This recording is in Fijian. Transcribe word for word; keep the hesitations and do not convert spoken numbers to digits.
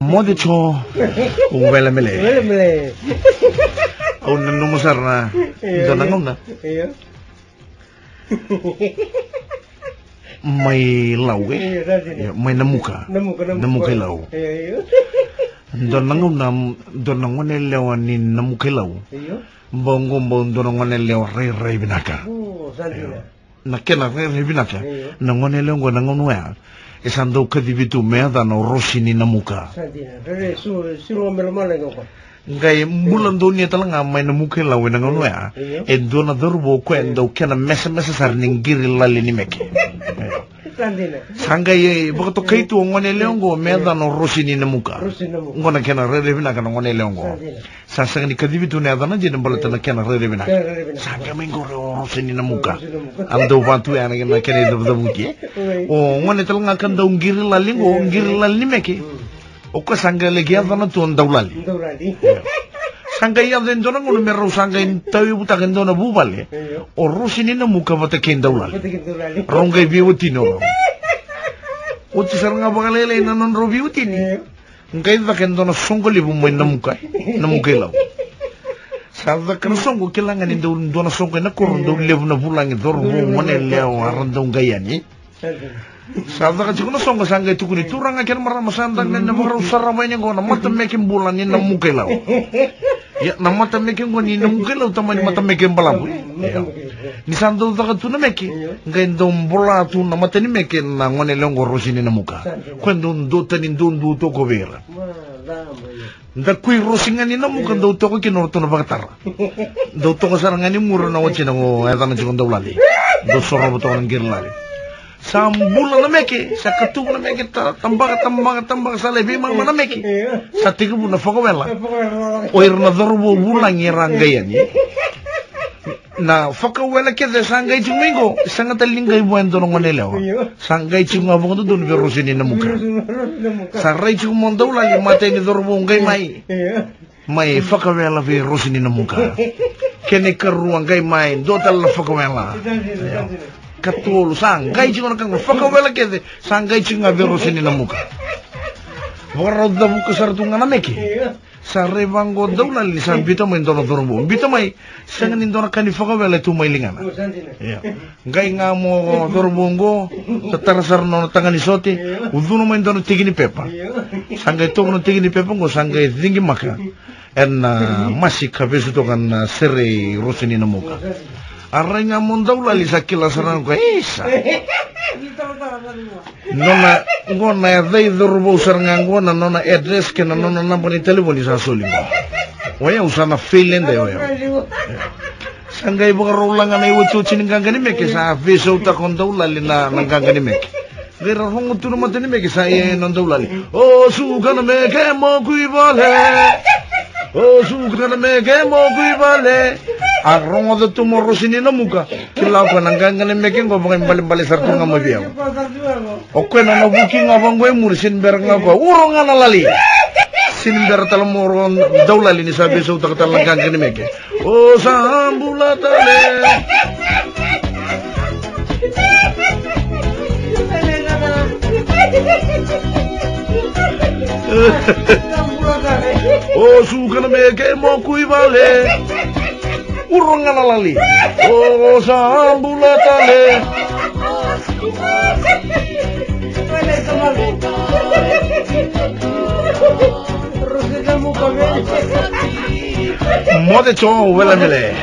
Moce Jo, u vela mele. Vela mele. Au nanuma sara na, io, dua na, io, gauna. Io. Mai Lau, e? Io, sa dina. Io, mai Namuka. Namuka, Namuka. Namuka i Lau. Io, io. Dua na gauna, dua na gone yalewa ni Namuka i Lau. Io. Bau qo bau dua na gone yalewa rairai vinaka. O, sa dina. Io. Na kena rairai vinaka, io, na gone yalewa qo na gauna oya e sa dau kacivi tu me yacana o Rosi ni Namuka. Sa dina. Rairai su, su loa me lomana qo. Qai bula donuya tale ga mai Namuka i Lau ena gauna oya, io, e dua na cauravou o koya e dau kena mesamesa sara ni qiri lali ni meke. Io. Sa dina. Sa qai vakatokai tu o gone yalewa qo me yacana o Rosi ni Namuka. Rosi ni Namuka. Qo na kena rairai vinaka na gone yalewa qo. Sa dina. Sa sega ni kacivi tu na yacana dina baleta na kena rairai vinaka. Kena rairai vinaka. Sa qai mai qori o Rosi ni Namuka. Rosi ni Namuka. A dau vatu ya na kena, kena icavucavuti, e? Oi. O gone tale ga ka dau qiri lali qo, io, qiri lali ni meke. Mm. O koya sa qai laki yacana tu o Daulali. Daulali. Io. Sa qai yaco e dua na gauna me rau sa qai tauyavutaka e dua na vuvale. Io. O Rosi ni Namuka vata kei Daulali. Vata kei Daulali. Rau qai veiwatini o rau. Oti sara ga vakalailai na nodrau veiwatini. Io. Qai caka e dua na soqo levu mai Namuka, Namuka i Lau. Sa caka na soqo, kila ga ni dau dua na soqo ena koro, dau levu na vulagi, cauravou, gone yalewa, ra dau qai yani. Sa caka tiko na soqo, sa qai tukuni, turaga kei na marama, sa da qai na vakarau sara mai ni qo na matameke bula ni Namuka i Lau. Ia, na matameke qo ni Namuka i Lau, tamani matameke balavu. Ia. Ni sa dau caka tu na meke, io, qai dau bola tu na mata ni meke na gone yalewa qo Rosi ni Namuka. Sa dina. Koya dau duatani duadua toka vei ira. Da kui Rosi ga ni Namuka, io, dau toka kina o ratou na vakatara. Dau toka sara ga ni muri na watina qo e yacana tiko Daulali. Dau sorova toka na qiri lali. Sa bula na meke, sa katuvu na meke, ta-, tabaka, tabaka, tabaka, sa lai veimama na meke. Io. Sa tekivu na fakawela. Na fakawela. O ira na cauravou vulagi era qai yani. Na fakawela kece sa qai tiko mai qo, sega tale ni qai vua e dua na gone yalewa. Io. Sa qai tiko ga vakadodonu vei Rosi ni Namuka. Rosi ni Namuka. Sa rai tiko mai o Daulali, matai ni cauravou qai mai. Io. Mai fakawela vei Rosi ni Namuka. Kena ikarua qai mai, dua tale na fakawela. Io. Katolu, sa qai tiko na ka qo, fakawela kece, sa qai tiko ga vei Rosi ni Namuka. Vakarau cavuka sara tu ga na meke. Io. Sa rai vaqo o Daulali ni sa biuta mai dua na cauravou. Biuta mai, sega ni dua na ka ni fakawela e tu mai ligana. Io. Qai ga mai o cauravou qo, sa tara sara na nona taga ni sote, io, ucuna mai dua na tiki ni pepa. Io. Sa qai toka na tiki ni pepa qo, sa qai cigimaka ena, ah, masi ka vesu toka na sere i Rosi ni Namuka. A rai ga mai o Daulali sa kila sara ga o koya, isa. Nona, qo na yaca i cauravou sara ga qo, na nona address kei na nona naba ni talevoni sa soli qo. O yau sa na fail e dai o yau. Sa qai vakarau laga na iotioti ni qaqa ni meke, sa veisautaka o Daulali na, na qaqa ni meke. Qai ra rogo tu na mata ni meke, sa ia na Daulali. O suka na meke mo kui vale. O suka na meke mo kui vale. A rogoca tu mai o Rosi ni Namuka. Kila o koya na qaqa ni meke qo vakaibalebale sara tu ga mai vei au. O koya na, na vuki ga vaqo e muri, sega ni bera ga o koya. Uro ga na lali. Sega ni bera tale mai o Daulali ni sa veisautaka tale na qaqa ni meke. O sa bula tale. O suka na meke mo kui vale. Uro ga na lali. O sa bula tale. Moce Jo, u vela mele.